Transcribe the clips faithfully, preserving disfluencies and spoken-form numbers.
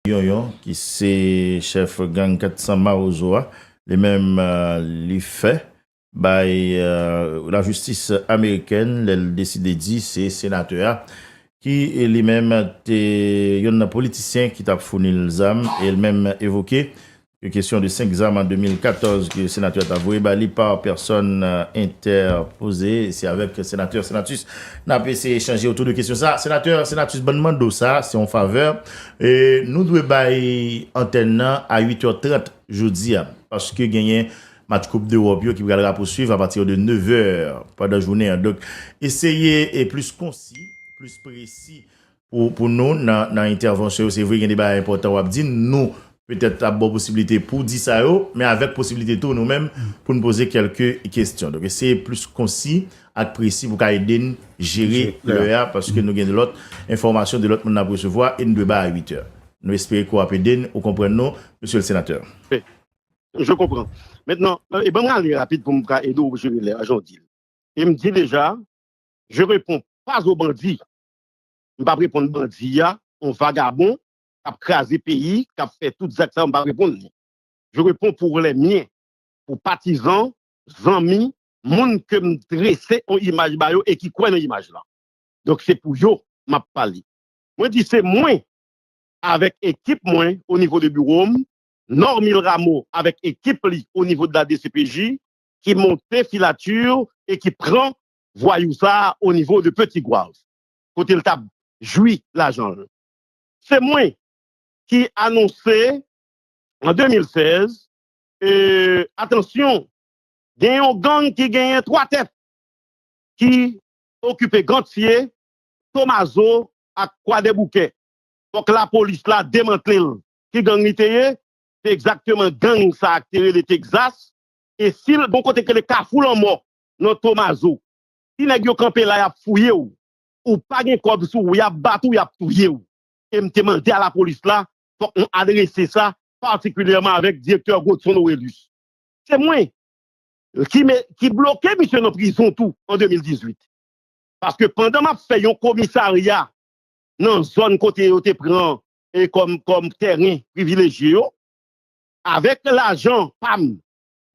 Yonyon, ki se chèf gang kat san Mawozo a, li menm, euh, li fè bay, euh, lajistis amerikèn lè l deside di se senatè a ki li menm te yonn nan politisyen ki t ap founi l zam, e l menm evoke ke kesyon de senk zam an de mil katòz ke senatè a ta voye ba li pa pèsòn, euh, entèpoze. Se avèk senatè Senatus n ap eseye echanje otou de kesyon sa. Senatè Senatus, ban m mande w sa, se yon favè. E nou dwe bay antèn nan a uit è trant jodi a, paske genyen match Koup Dewòp yo ki pral rapousuiv apati de nèv è pandan jounen an. Donk, eseye e plis konsi, plis presi pou, pou nou nan, nan entèvansyon yo. Se vre, gen de bagay enpòtan w ap di. Nou, petèt, ap ba w posiblite pou w di sa yo, men avèk posiblite tou, nou menm, pou n poze kèlke kesyon. Donk, eseye plis konsi ak presi pou ka ede n jere lè a, paske nou gen de lòt enfòmasyon, de lòt moun n ap resevwa, e n dwe bay a uit è. Nou espere ke w ap ede n, ou konprann nou, mesye le senatè. Je comprends. Maintenant, euh, e ban m ale rapid pou m ka ede w jere lè a, jan w di l. E m di deja, je réponds pas aux bandits. M p ap reponn bandi a, yon vagabon k ap kraze peyi, k ap fè tout zak sa yo, m p ap reponn li. Je réponds pour les miens, pou patizan, zanmi, moun ke m drese yon imaj ba yo e ki kwè nan imaj la. Donk se pou yo m ap pale. Mwen di se mwen avèk ekip mwen o nivo de biwo m, Normil Rameau avèk ekip li o nivo de la D C P J, ki monte filati e ki pran vwayou sa a o nivo de Petit Goâve, kote l t ap jwi lajan l. Se mwen ki anonse an de mil sèz, e, atansyon, gen yon gang ki genyen twa tèt ki okipe Gantye, Tomazo ak Kwadèboukè. Fòk lapolis la demantle l. Ki gang li te ye? Se egzakteman gang sa a ki te rele Texas. E si l gon kote ki rele Kafou Lanmò nan Tomazo, si nèg yo kanpe la, y ap fouye w. Ou pa gen kòb sou ou, y ap bat ou, y ap touye w. E m te mande a lapolis la, fòk nou adrese sa, patikilyèman avèk direktè Godson Orelus. Se mwen ki, me, ki bloke misye nan prizon tou an de mil dizuit. Paske pandan m ap fè yon komisarya nan zòn kote yo te pran e kòm, kòm tèren privilejye yo, avèk lajan pa m,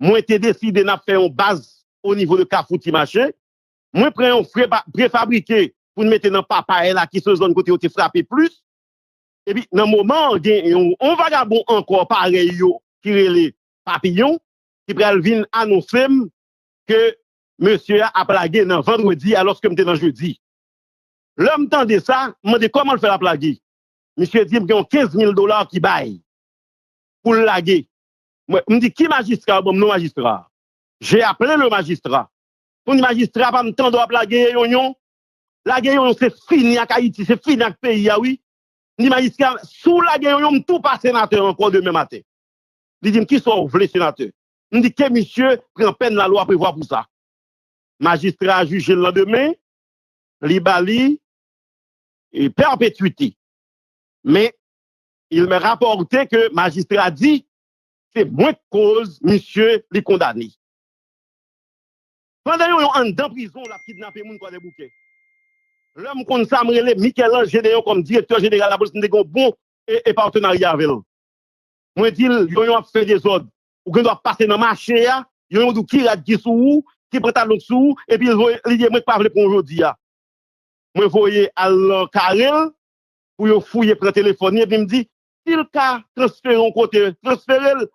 mwen te deside n ap fè yon baz o nivo de Kafou Ti Mache. Mwen pran yon fre pa- prefabrike pou n mete nan Papay la, ki se zòn kote yo te frape plis. Epi nan moman an, gen yon, yon vagabon ankò parèy yo ki rele Papiyon, ki pral vin anonse m ke mesye a ap lage nan vandredi, alòske m te nan jedi. Lè m tande sa, m mande kòman l fè l ap lage. Misye di m gen yon kenz mil dola ki bay pou l lage. Mwen, m di, ki majistra? Ban m non majistra a. J'ai appelé le magistrat. Pou m di, majistra, pa m tande w ap lage Yonyon. Lage Yonyon, se fini ak Ayiti, se fini ak peyi a, wi. M di, majistra, si w lage Yonyon, m tou pa senatè ankò demen maten. Li di m, kisa w vle, senatè? M di, ke misye pran pèn lalwa prevwa pou sa. Majistra a jije l landemen, li ba li e, pèpetwite. Men, il m'est rapporté que majistra di, se mwen k koz misye li kondane. Pandan Yonyon anndan prizon, l ap kidnape moun Kwadèboukè. Lè m konn sa, m rele Michel-Ange Gédéon kòm direktè jeneral lapolis, m te gen yon bon e, e patenarya avè l. Mwen di l, Yonyon ap fè dezòd. Ou gen dwa ap pase nan mache a, Yonyon di w ki rad ki sou ou, ki pantalon k sou ou, epi l voye, li di, mwen k pa vle pran w jodi a. Mwen voye al nan kare l pou yo fouye, pran telefòn li, epi m di, si l ka transfere yon kote, transfere l.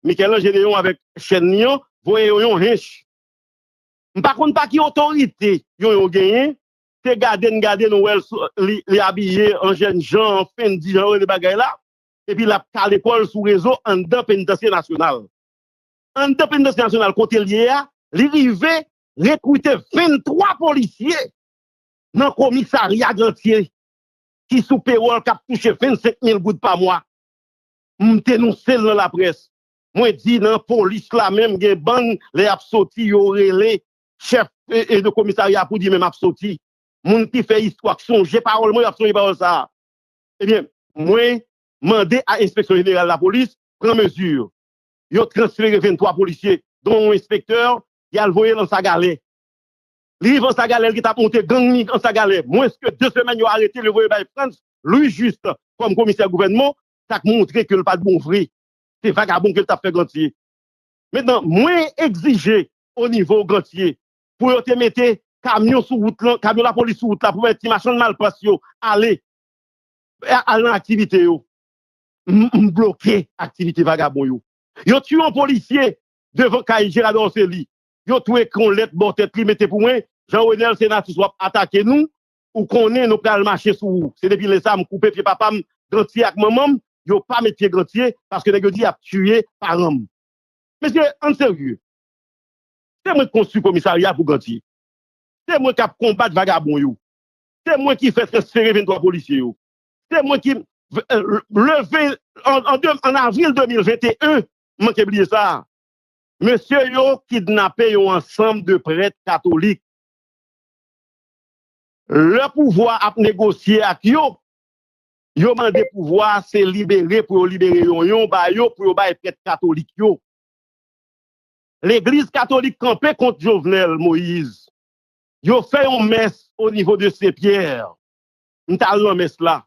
Michel-Ange Gédéon avèk chèn li an voye Yonyon hench. M pa konn pa ki otorite Yonyon genyen, se gade n gade n wè l, li, li abiye an jènjan, an Fendi, jan yo rele bagay la, epi l ap kale kò l sou rezo anndan penitansye nasyonal. Anndan penitansye nasyonal kote l ye a, li rive rekrite venntwa polisye nan komisarya Gantye ki sou pewòl k ap touche vennsenk mil goud pa mwa. M denonse l nan laprès. Mwen di nan polis la menm gen bann lè y ap soti yo rele chèf e, e de komisarya pou di men m ap soti. Moun ki fè istwa k sonje pawòl mwen, y ap sonje pawòl sa a. Ebyen, mwen mande a Enspeksyon Jeneral Lapolis pran mezi. Yo transfere venntwa polisye, don yon enspektè, y al voye l Ansagalè. Li rive Ansagalè, li t ap monte gang li Ansagalè. Mwens ke de semèn, yo arete l, yo voye bay Frantz Louis Juste kòm komisè gouvènman. t ap montre ke l pa t bon vre. Se vagabon ke l t ap fè Gantye. Mentnan, mwen egzije o nivo Gantye pou yo te mete kamyon sou wout lan, kamyon lapolis sou wout la pou pèmèt ti machann malpas yo ale, al nan aktivite yo. M, m bloke aktivite vagabon yo. Yo tiye yon polisye devan kay Gérard Dorcely. Yo tou ekri yon lèt bò tèt li mete pou mwen, Jean Renel, Senatus w ap atake nou, ou konnen nou pral mache sou ou. Se depi lè sa a m koupe pye papa m, Gantye ak manman m, yo pa met pye Gantye paske nèg yo di y ap tiye paran m. Mesye, ann serye. Se mwen k konstwi komisarya pou Gantye. Se mwen k ap konbat vagabon yo. Se mwen ki fè transfere venntwa polisye yo. Se mwen ki, euh, leve an, an de, an avril de mil venteyen, m manke bliye sa. Mesye yo kidnape yon ansanm de prèt katolik. Lè pouvwa ap negosye ak yo, yo mande pouvwa se libere pou yo libere yon yon ba yo pou yo bay prèt katolik yo. Legliz katolik kanpe kont Jovenel Moïse. Yo fè yon mès o nivo de Sen Pyè. M t al nan mès la.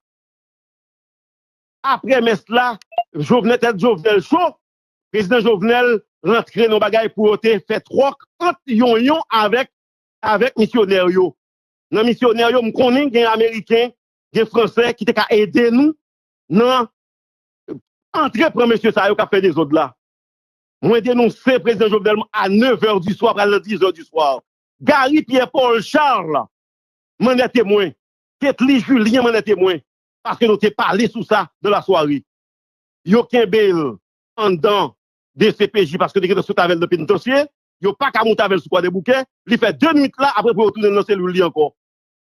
Apre mès la, Jovenel, tèt Jovenel cho, prezidan Jovenel rantre nan bagay pou yo te fè twòk ant Yonyon avèk, avèk misyonè yo. Nan misyonè yo, m konnen gen Ameriken, gen Fransè ki te ka ede nou nan antre pran mesye sa yo k ap fè dezòd la. Mwen denonse prezidan Jovenel a nev è di swa, pral nan diz è di swa. Gary Pierre Paul Charles mannète mwen. Ketly Julien mannète mwen. Paske nou te pale sou sa nan lasware. Yo kenbe l anndan D C P J paske yo te gentan sot avè l nan penitansye. Yo pa ka moute avè l sou Kwadèboukè. Li fè de nwit la, apre pou yo tounen l nan selil li ankò.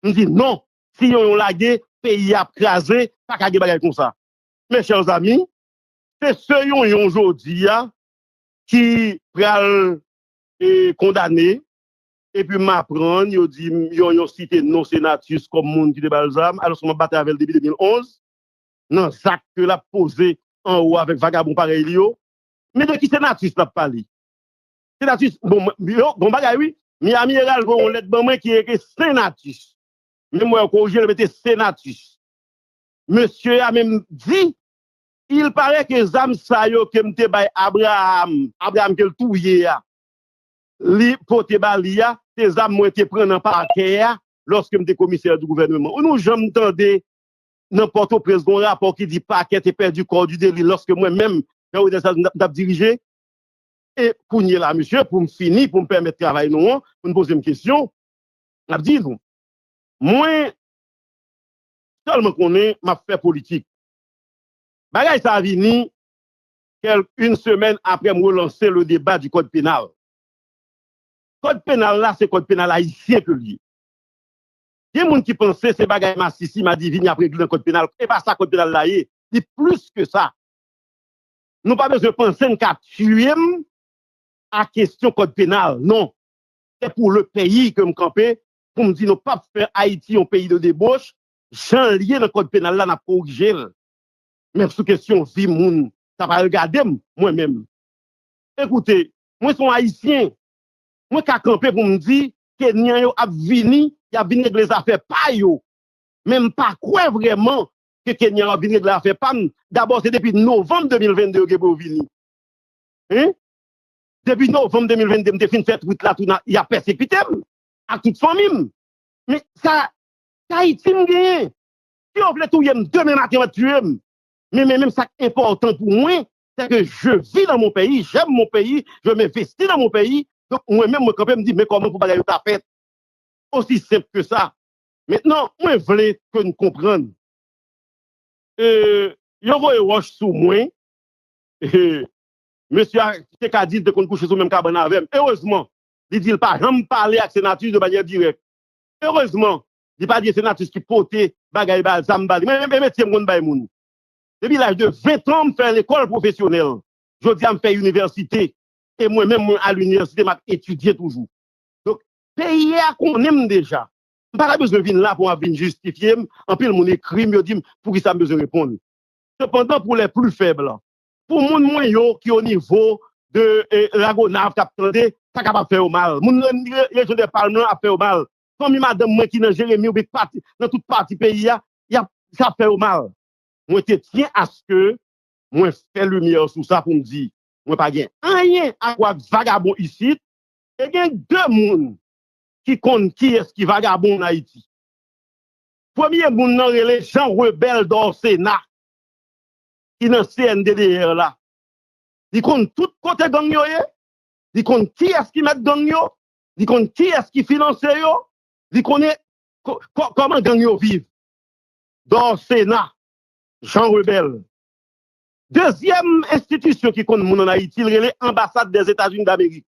M di non. Si Yonyon lage, peyi a ap kraze, pa ka gen bagay konsa. Mes chers amis, se se Yonyon jodi a ki pral, e, kondane. Epi m aprann, yo di m, Yonyon site non Senatus kòm moun ki te ba l zam, alòske m ap batay avè l depi de mil onz, nan zak ke l ap poze anwo avèk vagabon parèy li yo. Men de ki Senatus l ap pale? Senatus, bon, mwen, yo, bon bagay, wi. Miami Herald voye yon lèt ban mwen ki ekri Senatus. Men mwen, yo korije, yo mete Senatus. Mesye a menm di, il paraît que zam sa yo ke m te bay Abraham, Abraham ke l touye a, li pote ba li a, se zam mwen te pran nan pakè a lòske m te komisè di gouvèneman. Ou nou janm tande nan Pòtoprens, gen yon rapò ki di pakè te pèdi kò di deli lòske mwen menm, Jean Renel Sazin, m t ap dirije? E kounye la, mesye, pou m fini, pou m pèmèt travay nou an, pou n poze m kesyon, m ap di nou, mwen sèlman konnen m ap fè politik. Bagay sa a vini kèlk, yon semèn apre m relanse le débat du code pénal. Kòd penal la, se kòd penal ayisyen ke l ye. Gen moun ki panse se bagay masisi, madivin y ap regle nan kòd penal. E pa sa kòd penal la ye. Li plis ke sa. Nou pa bezwen panse n ka tiye m a kesyon kòd penal. Non. Se pou le peyi ke m kanpe, pou m di nou p ap fè Ayiti yon peyi de deboch, jan l ye nan kòd penal la, n ap korije l. Men sou kesyon vi moun, sa pa regade m, mwen menm. Ekoute, mwen se yon Ayisyen. Mwen ka kanpe pou m di, Kenyan yo ap vini, y ap vin regle zafè pa yo. Men m pa kwè vrèman ke Kenyan yo ap vin regle afè pa m. Dabò, se depi novanm de mil vennde yo gen pou yo vini. Hein? Depi novanm de mil vennde, m te fin fè twit la, tou na, y ap pèsekite m ak tout fanmi m. Men sa, sa Ayiti m genyen. Si yo vle touye m demen maten, yo va tiye m. Men, men, men sa k enpòtan pou mwen, c'est que je vis dans mon pays, j'aime mon pays, je m'investis dans mon pays. Donk, mwen menm, mwen kanpe, m di, men kòman pou bagay yo ta fèt? Osi senp ke sa. Mentnan, mwen vle ke n konprann. E, yo voye wòch sou mwen. E, mesye a te ka di l te konn kouche sou menm kabann avè m. Erezman, li di l pa janm pale ak Senatus de manyè dirèk. Erezman, li pa di Senatus ki pote bagay ba, zam ba li. Mwen, mwen, metye m konn bay moun. Depi laj de ven an, m fè lekòl pwofesyonèl. Jodi a, m fè inivèsite. E mwen menm, mwen al inivèsite, m ap etidye toujou. Donk, peyi a konnen m deja. M pa ta bezwen vin la pou m ap vin jistifye m. Anpil moun ekri m, yo di m poukisa m bezwen reponn. Sepandan, pou les plus faibles, pou moun mwen yo ki o nivo de, eh, Lagonav k ap tande, sa kapab fè yo mal. Moun nan re-, rejyon dè Palm lan ap fè yo mal. Fanmi madanm mwen ki nan Jeremi oubyen pati, nan tout pati peyi a, y ap, sa ap fè yo mal. Mwen te tyen aske mwen fè limyè sou sa pou m di, mwen pa gen anyen a wè ak vagabon isit, e gen de moun ki konn kiyès ki vagabon ann Ayiti. Premye moun nan rele Jean Rebel Dorcena, ki nan C N D D R la. Li konn tout kote gang yo ye, li konn kiyès ki mèt gang yo, li konn kiyès ki finanse yo, li konnen ko- ko- kòman gang yo viv. Dorcena, Jean Rebel. Dezyèm enstitisyon ki konn moun ann Ayiti, l rele Anbasad dèzetazini damerik.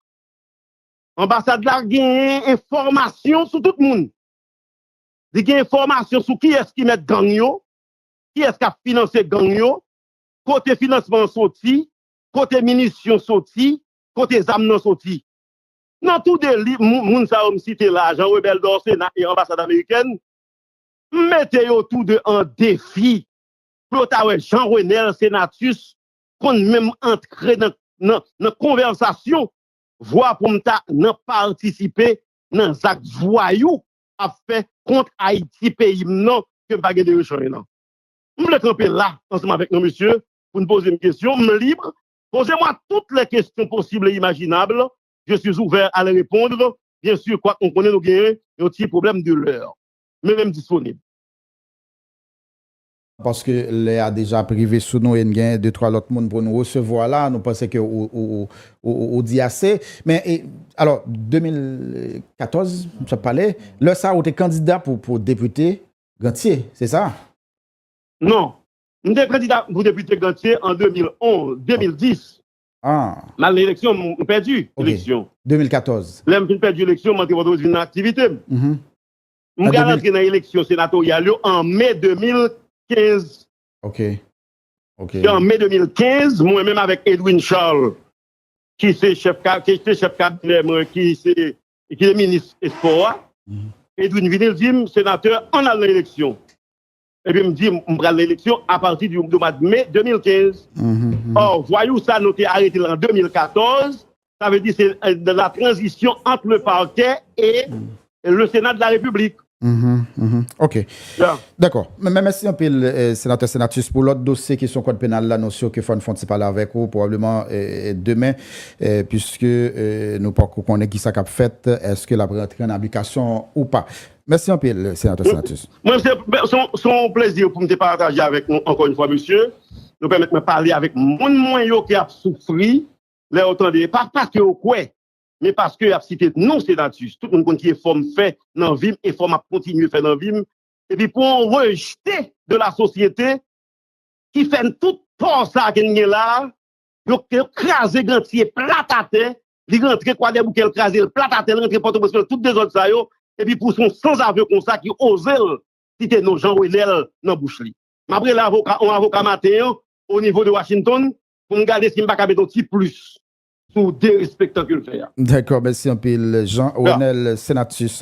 Anbasad la genyen enfòmasyon sou tout moun. Li gen enfòmasyon sou kiyès ki mèt gang yo, kiyès k ap finanse gang yo, kote finansman an soti, kote minisyon soti, kote zam nan soti. Nan tou de li, moun sa yo m site la, Jean Rebel Dorcena e anbasad amerikèn, m mete yo tou de an defi pou yo ta wè Jean Renel Senatus konn menm antre nan, nan, nan konvèsasyon vwa pou m ta nan patisipe nan zak vwayou ap fè kont Ayiti peyi m nan ke m pa gen de rechanj nan. M vle kanpe la ansanm avèk nou mesye pou n poze m kesyon, m lib, posez-moi toutes les questions possibles et imaginables, je suis ouvert à les répondre, bien sûr, kwak nou konnen nou genyen yon ti pwoblèm de lè. Men m disponib. Paske lè a deja ap rive sou nou e n gen de twa lòt moun pou n resevwa la, nou panse ke ou, ou, ou, ou, ou di ase. Men, e, alò, de mil katòz, m t ap pale, lè sa a ou te kandida pou, pou depite Gantye, se sa? Non. M te kandida pou depite Gantye an de mil onz, de mil dis. Ah. M al nan eleksyon, m pèdi eleksyon. Ok. De mil katòz. Lè m fin pèdi eleksyon, m antre Pòtoprens vin nan aktivite m. M pral antre nan eleksyon senatoryal yo an me de mil kenz. Ok. Ok. Se an me de mil kenz, mwen menm avèk Edwin Charles, ki se chèf, ki te chèf kabinè mwen, ki se, ki te minis espò a, Edwin vini, l di m, senatè, ann al nan eleksyon. Epi m di, m pral nan eleksyon apati di, di mwa de me de mil kenz. Or, vwayou sa, nou te arete l an de mil katòz, sa vle di se euh, de la transition entre le parquet et le Sénat de la République. Ok. Dakò. Men mèsi anpil, Senatè Senatus, pou lòt dosye kesyon kòd penal la, nou si ke fò n fè yon ti pale avèk ou pwobableman demen, piske nou poko konnen kisa k ap fèt, èske l ap rantre an aplikasyon ou pa. Mèsi anpil, Senatè Senatus. Mwen, se yon plezi pou m te pataje avèk nou ankò yon fwa, mesye. Nou pèmèt mwen pale avèk moun mwen yo ki ap soufri lè yo tande, pa paske yo kwè, men paske y ap site non Senatus. Tout moun konn ki efò m fè nan vi m, efò m ap kontinye fè nan vi m. Epi pou yon rejte de la sosyete ki fè n tout tò sa ke n gen la a, yo, yo kraze Gantye plat atè, li rantre Kwadèboukè, l kraze l plat atè, l rantre Pòtoprens, l fè tout dezòd sa yo, epi pou se yon sanzave konsa ki oze l site non Jean Renel nan bouch li. M ap rele avoka, yon avoka maten an, o nivo de Washington, pou m gade si m pa ka mete yon ti plis sou derespektan ke l fè a. Dakò, mèsi anpil. Jean Renel Senatus,